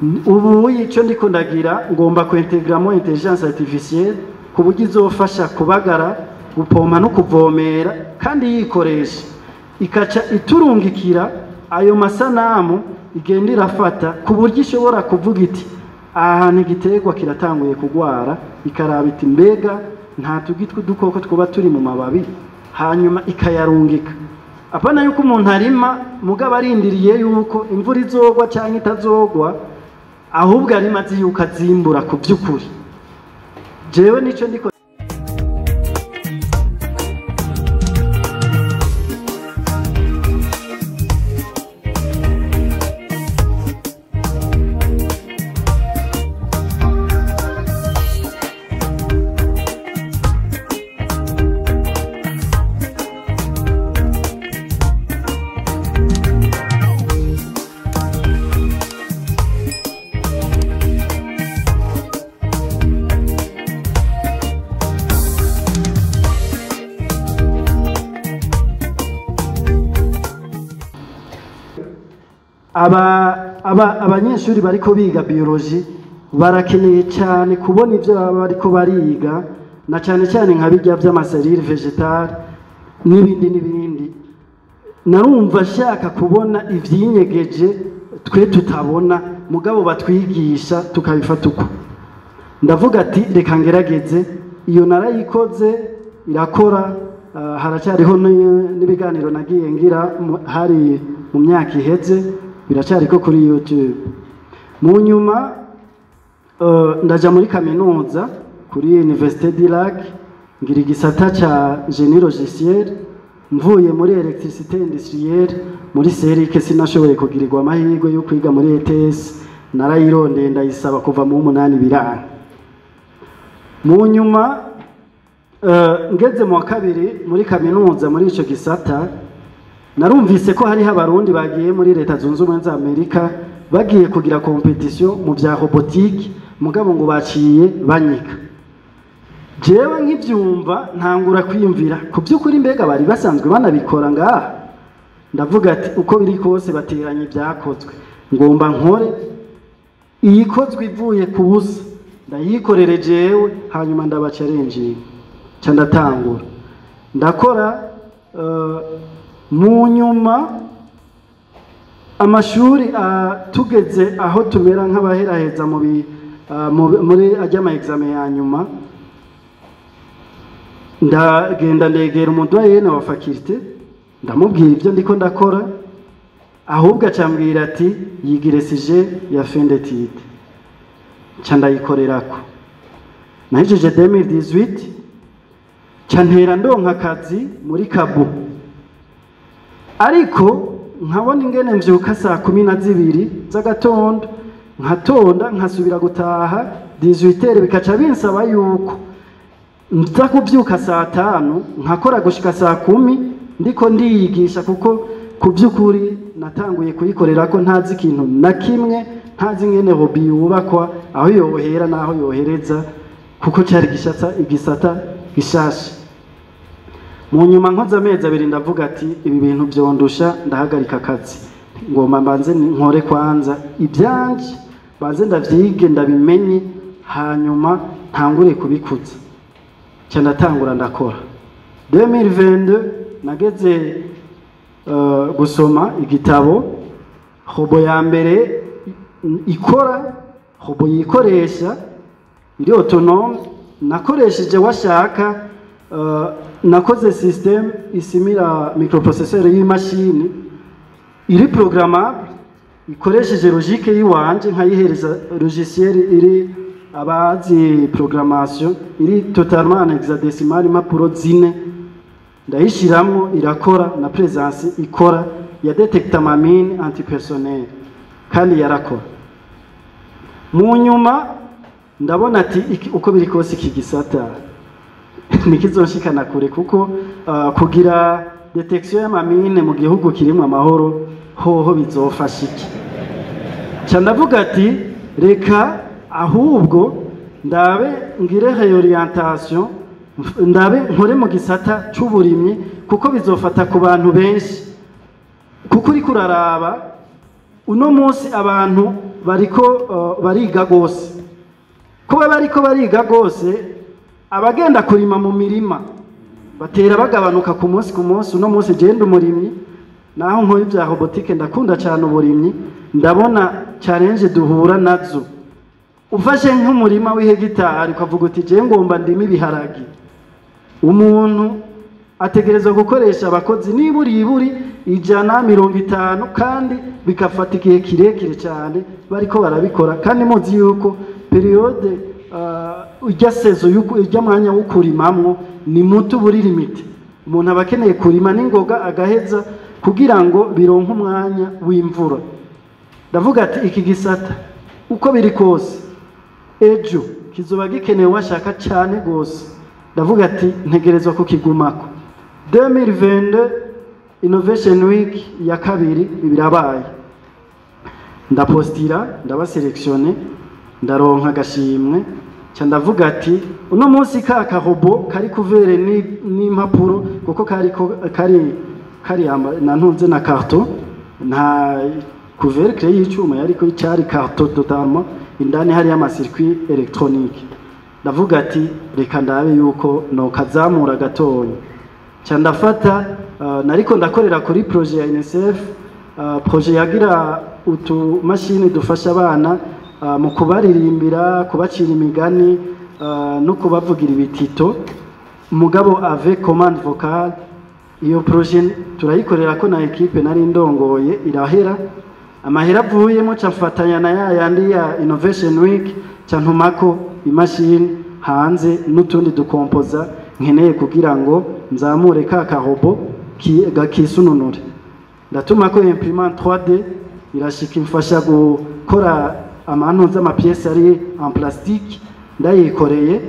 Ubu icyo ndiko ndagira, ngomba kwintegramo intelligence artificielle ku buryo izofasha kubagara, gupompa no kuvomera, kandi yikoresha, ikaca iturungikira ayo masanamu igenda irafata, ku buryo ishobora kuvuga iti: "Aha hantu igiterwa kiratanguye kugwara", ikaraba iti: "Mbega nta tugi tw'udukoko twuba turi mu mababi?" Hanyuma ikayarungika. Apana yuko umuntu arima mugabo arindiriye yuko imvura izogwa cyangwa itazogwa, ahubwo arima azi yuko azimbura. Ku by'ukuri jewe nico ndiko. Aba abanyeshuri bariko biga biologie barakeneye cyane kubona ibyo baba bariko bariga, na cyane cyane nka bijya by'ama cellules végétales n'ibindi n'ibindi. Narumva ashaka kubona ivyinyegeje twe tutabona, mugabo batwigisha tukabifata uko. Ndavuga ati: "Reka ngerageze." Iyo narayikoze irakora. Haracyariho n'ibiganiro nagiye ngira hari mu myaka iheze, biracyariko kuri YouTube. Mu nyuma ndaja muri kaminuza kuri Université du Lac, ngira igisata ca génie logiciel. Mvuye muri électricité industrielle muri Serike, sinashoboye kugirirwa amahirwe yo kwiga muri ETS. Narayirondeye, ndayisaba kuva mu 8, biranga. Mu nyuma ngeze mu wa kabiri muri kaminuza muri ico gisata, narumvise ko hariho Abarundi bagiye muri Leta Zunze Ubumwe za Amerika, bagiye kugira compétition mu vya robotique, mugabo ngo baciye banyika. Jewe nkivyumva ntangura kwiyumvira ku by'ukuri, mbega bari basanzwe banabikora ngaha? Ndavuga ati: "Uko biri kose bateranye ibyakozwe, ngomba nkore iyikozwe ivuye ku busa, ndayikorere jewe, hanyuma ndabacarenjinga." Nca ndatangura ndakora. Mu nyuma amashuri tugeze aho tumera nk'abaheraheza muri ajya ama examen ya nyuma, ndagenda ndegera umu doyen wa faculté, ndamubwira ibyo ndiko ndakora. Ahubwo acambwira ati: "Yigire sujet ya fin d'étude." Nca ndayikorerako. Nahejeje 2018, nca ntera ndonka akazi muri Kabu, ariko nkabona ingene mvyuka saa 12 z'agatondo, nkatonda, nkasubira gutaha 18, bikaca binsaba yuko nza kuvyuka saa 5, nkakora gushika saa 10, ndiko ndiyigisha, kuko ku by'ukuri natanguye kuyikorera ko ntazi ikintu na kimwe, ntazi ingene robot yubakwa, aho yohera n'aho yohereza, kuko cyari gishasa, igisata gishasha. Mu nyuma nkoze amezi 2, ndavuga ati: "Ibi bintu byondusha, ndahagarika akazi, ngomba mbanze nkore kwanza ibyanje, banze ndavyige, ndabimenye, hanyuma ntangure kubikuza." Nca ndatangura ndakora. 2022 nageze gusoma igitabo robot ya mbere ikora, robot yikoresha, iri autonome. Nakoresheje washaka nakoze système isimira microprocesseur y'imashini iri programmable, ikoresheje logique yiwanje, nkayihereza logiciel iri abazi programmation, iri totalement en hexadécimal, impapuro zine, ndayishiramwo irakora, na présence ikora, ya détecta ma mine antipersonnel, kandi yarakora. Mu nyuma ndabona ati: "Uko biri kose iki gisata ntikizoshikana kure, kuko kugira détection y'ama mines mu gihugu kirimwo amahoro hoho bizofasha iki?" Ca ndavuga ati: "Reka ahubwo ndabe ngire réorientation, ndabe nkore mu gisata c'uburimyi, kuko bizofata ku bantu benshi." Kuko uriko uraraba uno munsi abantu Bariko bariga gose. Kuba bariko bariga gose, abagenda kurima mu mirima batera bagabanuka ku munsi ku munsi. Uno munsi genda umurimyi, naho nkora ibya robotique, ndakunda cyane uburimyi, ndabona challenge duhura nazo. Ufashe nk'umurima w'ihegitari ukavuga uti: "Je ngomba ndime ibiharagi," umuntu ategerezwa gukoresha abakozi niburi iburi 150, kandi bigafata igihe kirekire cyane bariko barabikora. Kandi muzi yuko période ujya saison, ujya mwanya wo kurimamwo ni muto, buri limité. Umuntu aba akeneye kurima n'ingoga agaheza kugira ngo bironke umwanya w'imvura. Ndavuga ati: "Iki gisata uko biri kose ejo kizoba gikenewe, washaka cyane gose." Ndavuga ati: "Ntegerezwa kukigumako." 2022 Innovation Week ya kabiri ibirabaye, ndapostira, ndaba sélectionné, ndaronka agashimwe. Ca ndavuga ati: "Uno munsi ka robot kari couvert n'impapuro, kuko kari kari kari na ntunze na carton, nta couvercle y'icuma yariko, cyari carton totalement, indani hari ama circuit électronique." Ndavuga ati: "Reka ndabe yuko no kazamura gatonya." Ca ndafata, nariko ndakorera kuri projet ya UNICEF, projet yagira utu mashini dufasha abana mu kubaririmbira, kubacira imigani no kubavugira ibitito, mugabo avec commande vocale. Iyo projet turayikorera ko na équipe nari ndongoye, irahera. Amahera avuyemo ca mfatanya na ya yandi ya Innovation Week, ca ntumako imashini hanze n'utundi du composants nkeneye kugira ngo nzamure ka ka robot kisununure. Ndatuma ko imprimante 3D irashika, imfasha gukora amantu z'ama pièces ari en plastique, ndayikoreye.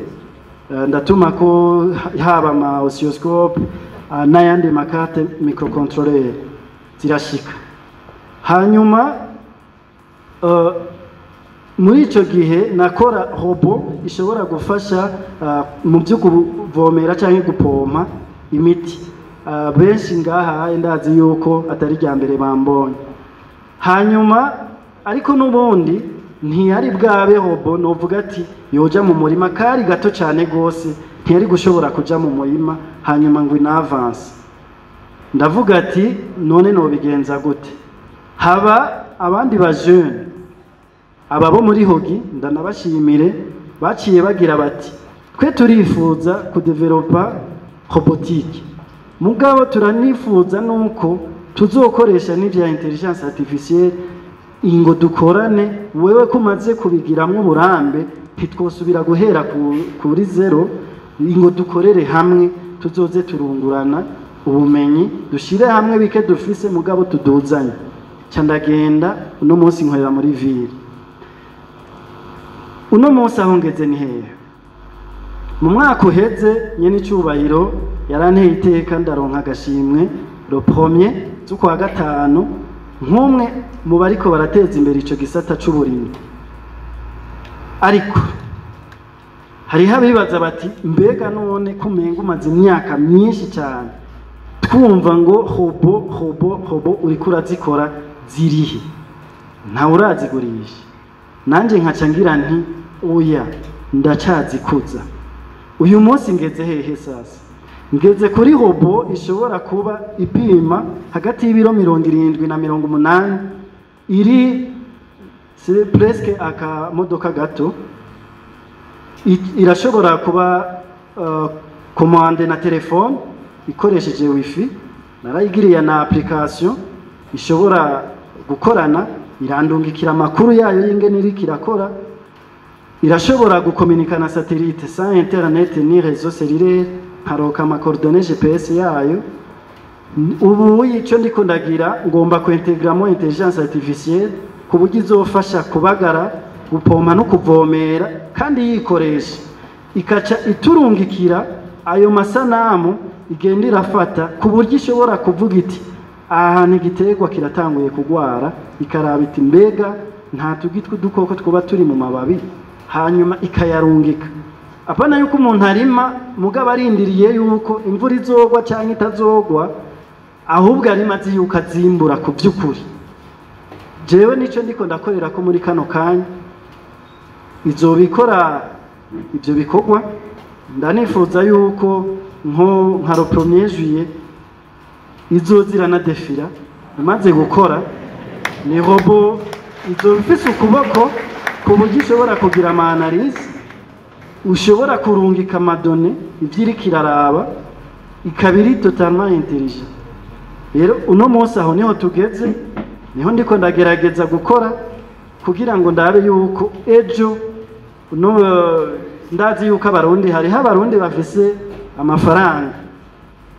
Ndatuma ko haba ama oscilloscope n'ayandi ma carte microcontrôleur, zirashika. Hanyuma muri ico gihe nakora robot ishobora gufasha mu byo kuvomera cyangwa gupompa imiti. Benshi ngaha ndazi yuko atari rya mbere bambonye. Hanyuma ariko n'ubundi ntiyari bwabe robot novuga ati yoja mu murima, kari gato cyane gose, ntiyari gushobora kuja mu murima hanyuma ngo inavance. Ndavuga ati: "None nobigenza gute?" Haba abandi ba jeune, aba bo muri HOGI, ndanabashimire, baciye bagira bati: "Twe turifuza kudevelopa robotique, mugabo turanifuza nuko tuzokoresha n'ivya intelligence artificielle, ingo dukorane wewe ko umaze kubigiramwo uburambe, ntitwosubira guhera kuri zéro. Ingo dukorere hamwe, tuzoze turungurana ubumenyi, dushire hamwe bike dufise, mugabo tuduzanye." Ca ndagenda. Uno munsi nkorera muri ville. Uno munsi aho ngeze ni hehe? Mu mwaka uheze nyene icubahiro yaranteye iteka, ndaronka agashimwe le premier z'ukwa gatanu nk'umwe mu bariko barateza imbere ico gisata c'uburimyi. Ariko hariho abibaza bati: "Mbega none ko umenga umaze imyaka myinshi cyane twumva ngo robot, robot, robot, uriko urazikora, zirihe? Ntawe urazigurisha?" Nanjye nkaca ngira nti: "Oya, ndacazikuza." Uyu munsi ngeze hehe? Sasa ngeze kuri robot ishobora kuba ipima hagati y'ibiro 70 na 80, iri c'est presque akamodoka gato. Irashobora kuba commandée na telefone ikoresheje wifi. Narayigiriye na application ishobora gukorana, irandungikira amakuru yayo y'ingene iriko irakora. Irashobora gukominika na satellite sans internet ni réseau cellulaire, nkaroka ama coordonnées GPS yayo. Ubu icyo ndiko ndagira, ngomba kuintegramo intelligence artificielle ku buryo izofasha kubagara, gupompa no kuvomera, kandi yikoresha, ikaca iturungikira ayo masanamu igenda irafata, ku buryo ishobora kuvuga iti: "Aha hantu igiterwa kiratanguye kugwara," ikaraba iti: "Mbega nta tugi tw'udukoko twuba turi mu mababi?" Hanyuma ikayarungika. Apana yuko umuntu arima mugabo arindiriye yuko imvura izogwa cyangwa itazogwa, ahubwo arima azi yuko azimbura ku by'ukuri. Jewe nico ndiko ndakorera ko muri kano kanya izobikora ivyo bikorwa. Ndanifuza yuko nko nka le 1er juillet izozira na défila imaze gukora. Ni robot izoba ifise ukuboko ku buryo ishobora kugira ama analyse, ushobora kurungika ama données, ivyo iriko iraraba, ikaba iri totalement intelligent. Rero uno munsi aho niho tugeze, niho ndiko ndagerageza gukora kugira ngo ndabe yuko ejo no ndazi yuko Abarundi, hariho Abarundi bafise amafaranga.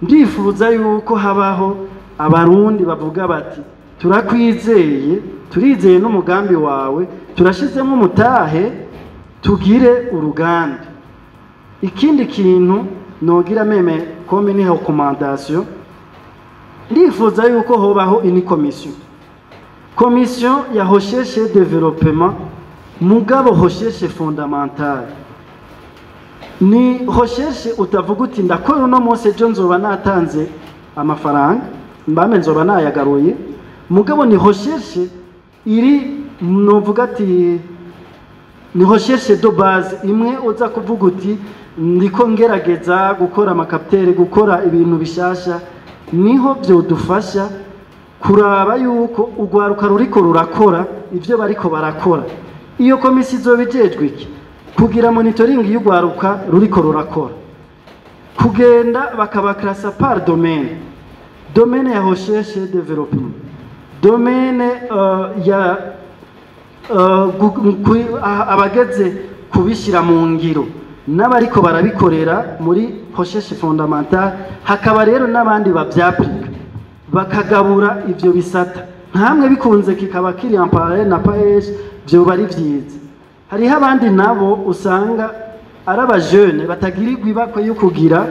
Ndifuza yuko habaho Abarundi bavuga bati: "Turakwizeye, turizeye n'umugambi wawe, turashizemo umutahe tugire uruganda." Ikindi kintu nogira même comme ni recommandation, ndifuza yuko hobaho ini commission ya recherche et développement, mugabo recherche fondamentale. Ni recherche utavuga uti: "Ndakora uno munsi, ejo nzoba natanze amafaranga, mbame nzoba nayagaruye." Mugabo ni recherche iri, novuga ati ni recherche de base imwe uza kuvuga uti: "Ndiko ngerageza gukora ama capteurs, gukora ibintu bishasha." Niho byodufasha kuraba yuko urwaruka ruriko rurakora ivyo bariko barakora. Iyo komisiyo izoba ijejwe iki? Kugira monitoring y'urwaruka ruriko rurakora, kugenda bakaba classa par domaine: domaine ya recherche et développement, domaine ya abageze kubishyira mu ngiro n'abariko barabikorera muri recherche fondamentale, hakaba rero n'abandi bavyapplika, bakagabura ivyo bisata. Nkamwe bikunze kikaba kiri en parallèle na PAEEJ, vyoba ari vyiza. Hariho abandi nabo usanga ari abajene batagirirwa ibakwe yo kugira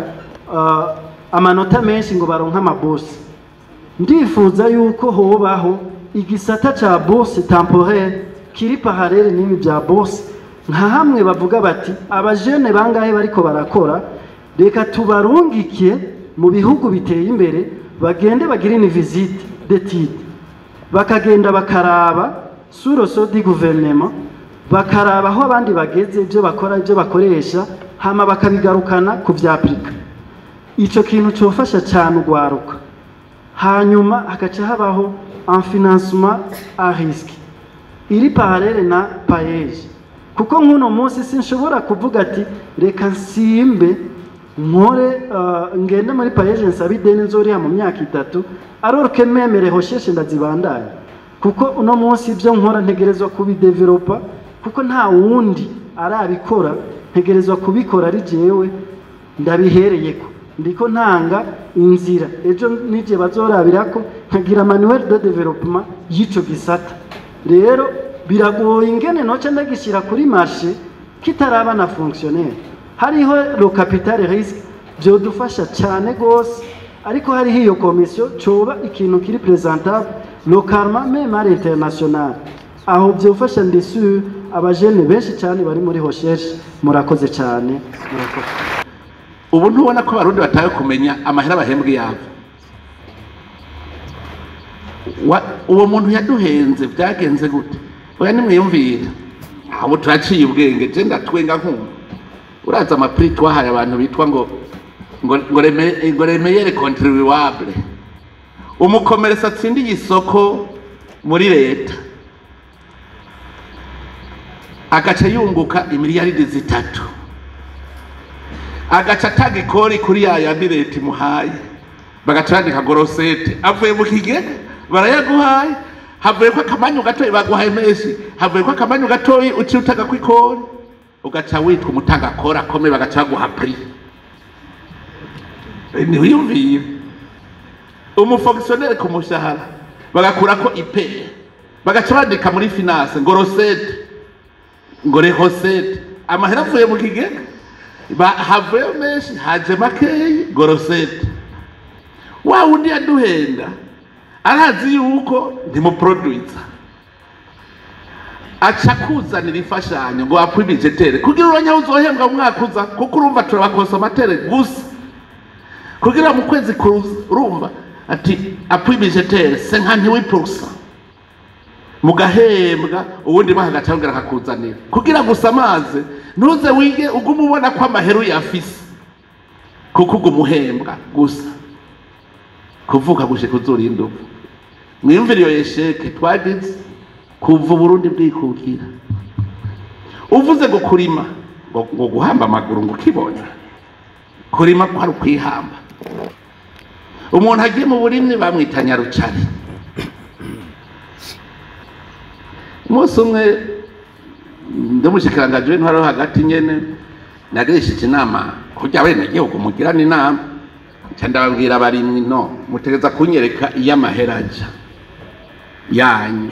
amanota menshi ngo baronke ama bourses. Ndifuza yuko hobaho igisata ca bourse temporaire kiri parallèle n'ibi bya bourse, nka hamwe bavuga bati: "Abajene bangahe bariko barakora? Reka tubarungike mu bihugu biteye imbere, bagende bagire une visite d'étude." Bakagenda bakaraba sur le sol du gouvernement, bakaraba aho abandi bageze, ibyo bakora, ibyo bakoresha, hama bakabigarukana kuvyapplika. Ico kintu cofasha cyane urwaruka. Hanyuma hagaca habaho un financement à risque iri parallèle na PAEEJ, kuko nk'uno munsi sinshobora kuvuga ati: "Reka nsimbe nkore, ngende muri PAEEJ nsabe ideni nzoriha mu myaka 3," alors que même les recherches ndazibandanya, kuko uno munsi ibyo nkora ntegerezwa kubidéveloppa, kuko nta wundi arabikora, ntegerezwa kubikora ari jewe ndabihereyeko, ndiko ntanga inzira ejo nije bazorabirako, nkagira manuel de développement y'ico gisata. Rero biragoye ingene noce ndagishyira kuri marché kitaraba na fonctionnaire. Hariho le capital risque, byodufasha cyane gose, ariko hariho iyo komisiyo coba ikintu kiri présentable localement, même à l'international. Aho byofasha, ndi sûr, abajene benshi cyane bari muri recherche. Murakoze cyane, murakoze. Ubu ntubona ko Abarundi batawe kumenya amahera bahembwa yabo? Uwo muntu yaduhenze byagenze gute? Oya, nimwiyumvire, abo turaciye ubwenge. Je ndatwenga nkumva uraza ama prix twahaye abantu bitwa ngo les meilleurs contribuables. Umu commerçant atsindiye isoko muri leta agaca yunguka imiliyaridi 3, agaca atanga ikori kuri ya yandi leta imuhaye, bagaca bandika ngo recettes avuye mu kigega. Barayaguhaye, havuye ko akamanyu gatoyi, baguhaye menshi, havuye ko akamanyu gatoyi, uciye utanga ko ikori, ugaca witwa umutangakori akomeye, bagaca baguha prix. Ntiwiyumvire umu fonctionnaire ku mushahara bagakurako IPR, bagaca bandika muri finance ngo recettes, ngo les recettes, amahera avuye mu kigega. Havuyeyo menshi, haje makeyi, ngo recettes. Wa wundi yaduhenda arazi yuko ntimuproduiza, aca kuzanira imfashanyo ngo appui budgétaire kugira uronke aho uzohembwa mu mwaka uza, kuko urumva turaba consommateurs gusa, kugira mu kwezi kuza urumva ati appui budgétaire 58%. Mugahembwa ubundi bahagaca yongera akakuzanira kugira gusa amazi ntuze wige ugume ubona ko amahera uyafise kuko uguma uhembwa gusa kuvuka gushika uzurinda upfa. Mwiyumvire iyo échec twagize kuva Uburundi bwikukira. Uvuze ngo kurima ngo guhamba amaguru ngo ukibona kurima ko ari ukwihamba. Umuntu agiye mu burimyi bamwita nyarucari. Umunsi umwe ndamushikirangaje w'intwaro hagati nyene nagirishije inama kurya abenegihugu mugirana inama, nca ndababwira abarimyi no mutegereza kunyereka iyo amahera aja yanyu.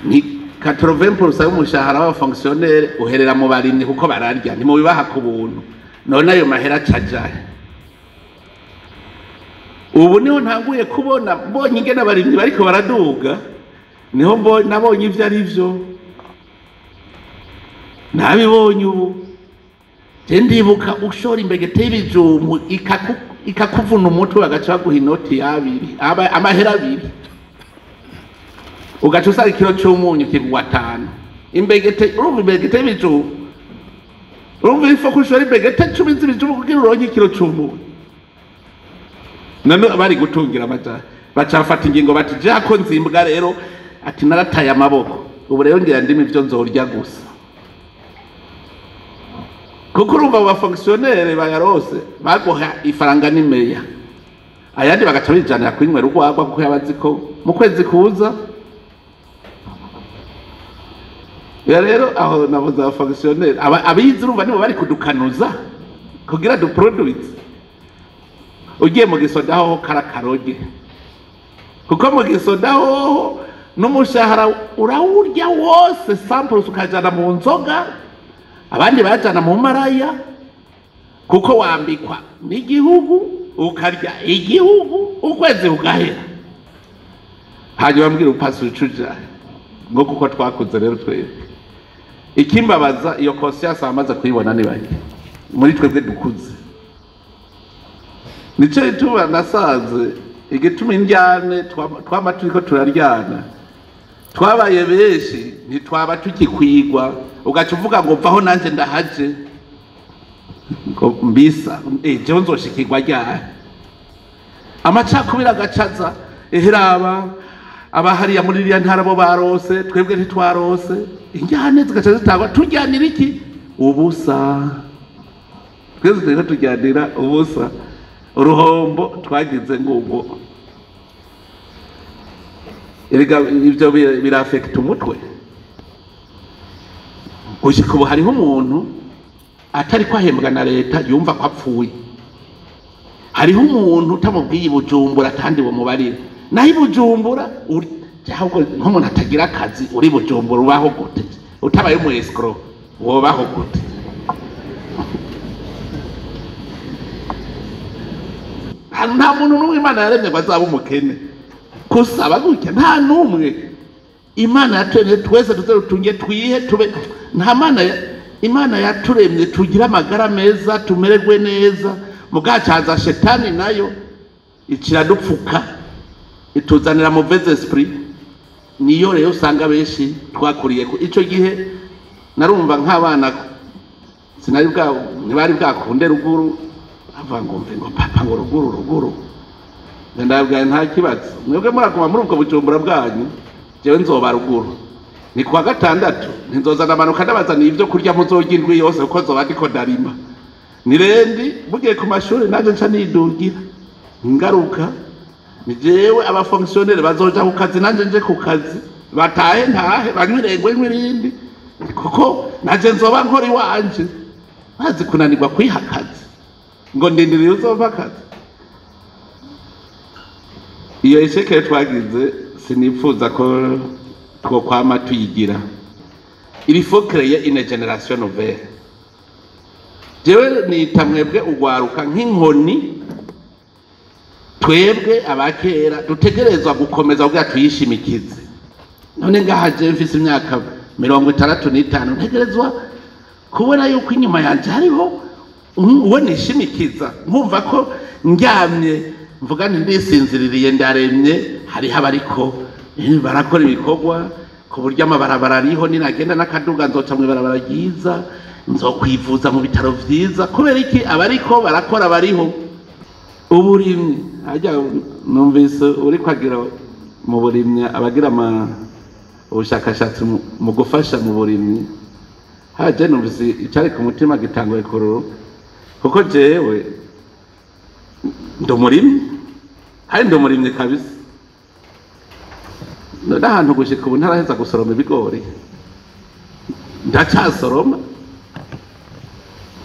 Ni 80% y'umushahara w'abafonctionnaire uherera mu barimyi kuko bararya, ntimubibaha ku buntu. None ayo mahera acajahe? Ubu niho ntanguye kubona mbonye ingene abarimyi bariko baraduga, niho nabonye ivyo ari vyo, nabibonye ubu. Je ndibuka ushora imbegete y'ibijumbu ikakuvuna umutwe bagaca baguha inoti y'abiri, amahera abiri, ugaca usanga ikiro c'umunyu kigugwa 5. Imbegete, urumva imbegete y'ibijumbu, urumva ifo kushora imbegete 10 z'ibijumbu kugira uronke ikiro c'umunyu. None bari gutungira amaja baca bafata ingingo bati je ko nzimbwa rero, ati narataye amaboko ubu rero ngira ndimi ivyo nzorya gusa. Kuko urumva abo bafonctionnaire bayarose baguha ifaranga n'imeya, ayandi bagaca bijanira kwinywera urwagwa kuko yabazi ko mu kwezi kuza. Ya rero aho navuze abafonctionnaire abize urumva nibo bari kudukanuza kugira duproduce. Ugiye mu gisoda hoho karakaroge, kuko mu gisoda hoho n'umushahara urawurya wose, samples ukajana mu nzoga, abandi bajana mu maraya, kuko wambikwa n'igihugu ukarya igihugu ukwezi ugahera. Hanyuma mbwira upasi ucuja ngo kuko twakuze rero twebwe. Ikimbabaza iyo conscience amaze kuyibona ni bake muri twebwe dukuze. Nico gituma nasanze igituma indyane twama turiko turaryana, twabaye benshi ntitwaba tukikwigwa. Ugaca uvuga ngo mvaho nanje ndahaje ngo mbisa jewe nzoshikirwa ryari? Amacakubiri agacaza eheraba abahariya muri iriya ntara bo barose, twebwe ntitwarose. Injyane zigaca zitangwa, tujyanira iki? Ubusa. Twese turiko tujyanira ubusa. Uruhombo twagize ngubwo. Erega ivyo birafekta umutwe. Gushika ubu hariho umuntu atari ko ahembwa na leta yumva ko apfuye. Hariho umuntu utamubwiye Bujumbura kandi bumubarira. Naho Bujumbura ahubwo nk'umuntu atagira akazi uri Bujumbura ubaho gute? Utabaye umu escroc wobaho gute? Nta muntu n'umwe Imana yaremye ngo azabe umukene. Kusaba gutya nta n'umwe. Imana yaturemye twese tuze rutunge twihe tube. Nta mana Imana yaturemye tugire amagara meza tumererwe neza. Mugacaza shetani nayo ikiradupfuka ituzanira mauvaise esprit. Niyo rero usanga benshi twakuriye ko ico gihe narumva nk'abana sinari bwa ntibari bwakunde ruguru, ava ngo mve ngo papa ngo ruguru ruguru. Ndababwira nta kibazo, mwebwe muraguma muri ubwo Bujumbura bwanyu, jewe nzoba ruguru. Ni kuwa gatandatu ntinzoza ndamanuka ndabazaniye ivyo kurya muzorya indwi yose kuko nzoba ndiko ndarima. Nirendi mugiye ku mashuri naje nca nidugira ngaruka. Ni jewe abafonctionnaire bazoja ku kazi nanje nje ku kazi, batahe ntahe banywe nk'irindi, kuko naje nzoba nkora iwanje. Bazi kunanirwa kwiha akazi ngo ndindiriye uzova akazi. Iyo échec twagize sinifuza ko twokwama tuyigira. Il faut créer une génération nouvelle. Jewe nita mwebwe ugwaruka nk'inkoni, twebwe abakera dutegerezwa gukomeza kugira tuyishimikize. None ngaha jewe mfise imyaka 65 ntegerezwa kubona yuko inyuma yanje hariho uwo nishimikiza, nkumva ko ndyamye mvuga nti ndisinziririye ndaremye, hariho abariko Barakora ibikorwa ku buryo amabarabara ariho, ninagenda n'akaduga nzoca mw'ibarabara ryiza, nzokwivuza mu bitaro vyiza. Kubera iki? Abariko barakora bariho. Uburimyi harya numvise uri kwagira mu burimyi, abagira ubushakashatsi mu gufasha mu burimyi, haje numvise icari ku mutima gitanguye kururuka, kuko jewe ndi umurimyi, kandi ndi umurimyi kabisa. N'ahantu gushika ubu ntaraheza gusoroma ibigori, ndacasoroma.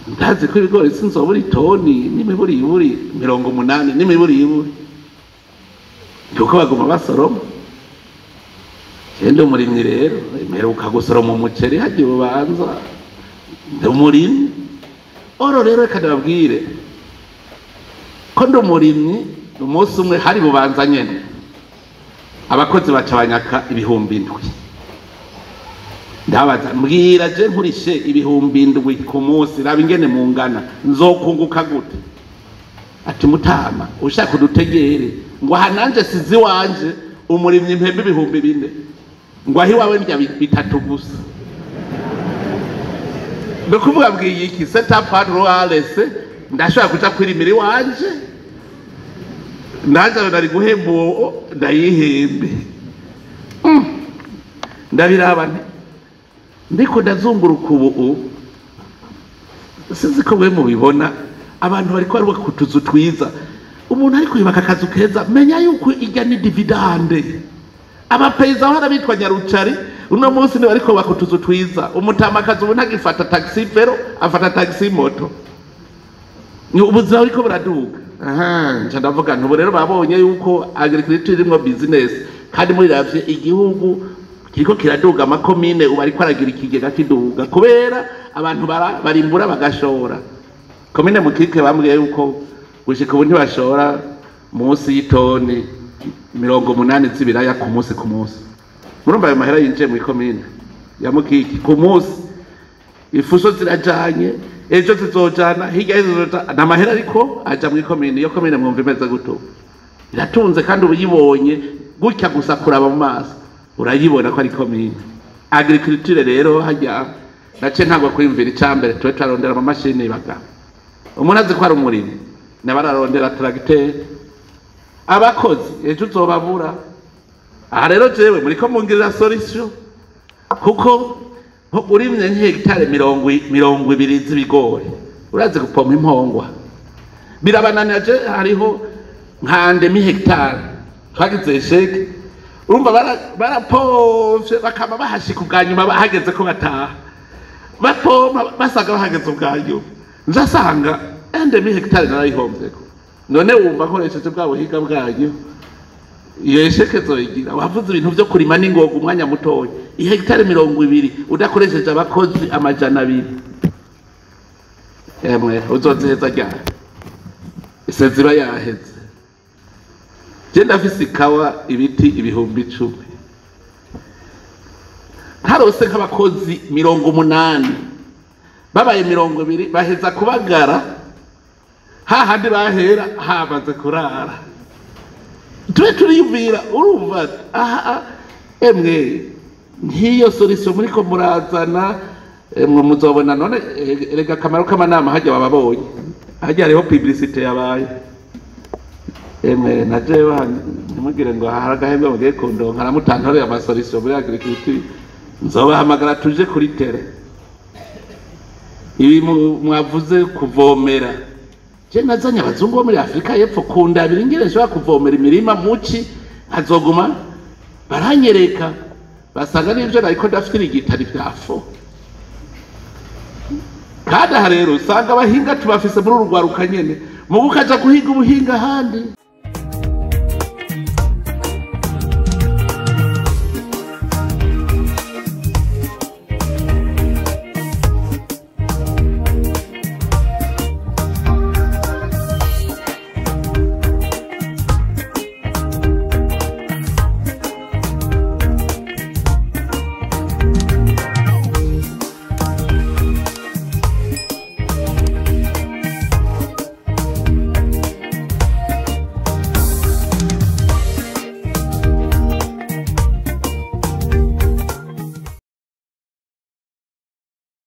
Ndazi ko ibigori sinzobura itoni n'imiburiburi 80 n'imiburiburi, kuko baguma basoroma. Ndi umurimyi rero, mperuka gusoroma umuceri hagiye ubanza, ndi umurimyi. Oro rero reka ndababwire ko ndi umurimyi. Umunsi umwe hari Bubanza nyene, abakozi baca banyaka 7,000. Ndabaza, mbwira je nkurishe 7,000 ku munsi, raba ingene mungana, nzokunguka gute? Ati mutama ushaka udutegere, ngo aha nanje sizi wanje umurimyi mpembe 4,000, ngo aho iwawe ndya 3 gusa. Ndakuvuga mbwiye iki setup ruarese, ndashobora kuja kwirimira iwanje, nanje nari guhemba uwo ndayihembe. Ndabiraba nti ndiko ndazunguruka ubu, sinzi ko mwe mubibona, abantu bariko barubaka utuzu twiza. Umuntu ariko yubaka akazu keza, menya yuko irya ni dividende. Abapeyiza aho arabitwa Nyarucari uno munsi ni bariko bubaka utuzu twiza. Umutamakazi ubu ntagifata taxi vero, afata taxi moto. Ni ubuzima buriko buraduga. Nca ndavuga nti ubu rero babonye yuko agriculture irimwo business, kandi mubiravye igihugu kiriko kiraduga, amakomine ubu ariko aragira ikigega kiduga kubera abantu barimbura bagashora. Komine Mukike bambwiye yuko gushika ubu ntibashora munsi y'itoni 80 z'ibiraya ku munsi ku munsi. Murumva ayo mahera yinjiye muri komine ya Mukike ku munsi, ifuso zirajanye, ejo zizojana, hirya y'ejo zizojana, nta mahera ariko aja muri komine. Iyo komine mwumva imeze gute? Iratunze, kandi ubuyibonye gutya gusa kuraba mu maso urayibona ko ari komine. Agriculture rero hajya nace ntabwo kwiyumvira icambere, tube turarondera amamashini baga. Umuntu azi ko ari umurimyi nabararondera tracteur, abakozi ejo uzobabura. Aha rero jewe muriko mungirira solution, kuko urimye nk'hegitare 20 z'ibigori urazi gupompa impongwa birabananira. Je hariho nkande mi hegitare twagize esheke, urumva barapomvye bakaba bahashika ubwa nyuma, bahageze ko bataha bapompa basaga bahageze ubwa nyuma, nzasanga ende mi hegitare narayihomvyeko. None wumva nkoresheje bwa buhinga bwanyu iyo esheke zoyigira. Wavuze ibintu vyo kurima n'ingoga umwanya mutoya, ihegitare 20 udakoresheje abakozi 200, emwe uzoziheza ryari? Ese ziba yaheze. Je ndafise ikawa ibiti 10,000, ntarose nk'abakozi 80, babaye 20 baheza kubagara hahandi bahera hamaze kurara. Tube turiyumvira, urumva aha emwe nk'iyo solution muriko murazana, emwe muzobona. None erega akamaro k'amanama hajya bababonye, hajya hariho publicité yabaye. Emwe na jewe ntimugire ngo hari agahembe mugiye kundonka, namutantoreye amasolution muri agriculture, nzobahamagara tuje kuri tere. Ibi mwavuze kuvomera, je nazanye abazungu bo muri Afrika y'Epfo kundabira ingene nshobora kuvomera imirima muci, nkazoguma baranyereka, basanga n'ivyo nariko ndafite igitari vyafo. Kandi aha rero usanga abahinga tubafise muri uru rwaruka nyene, mubu ukaja guhiga ubuhinga ahandi.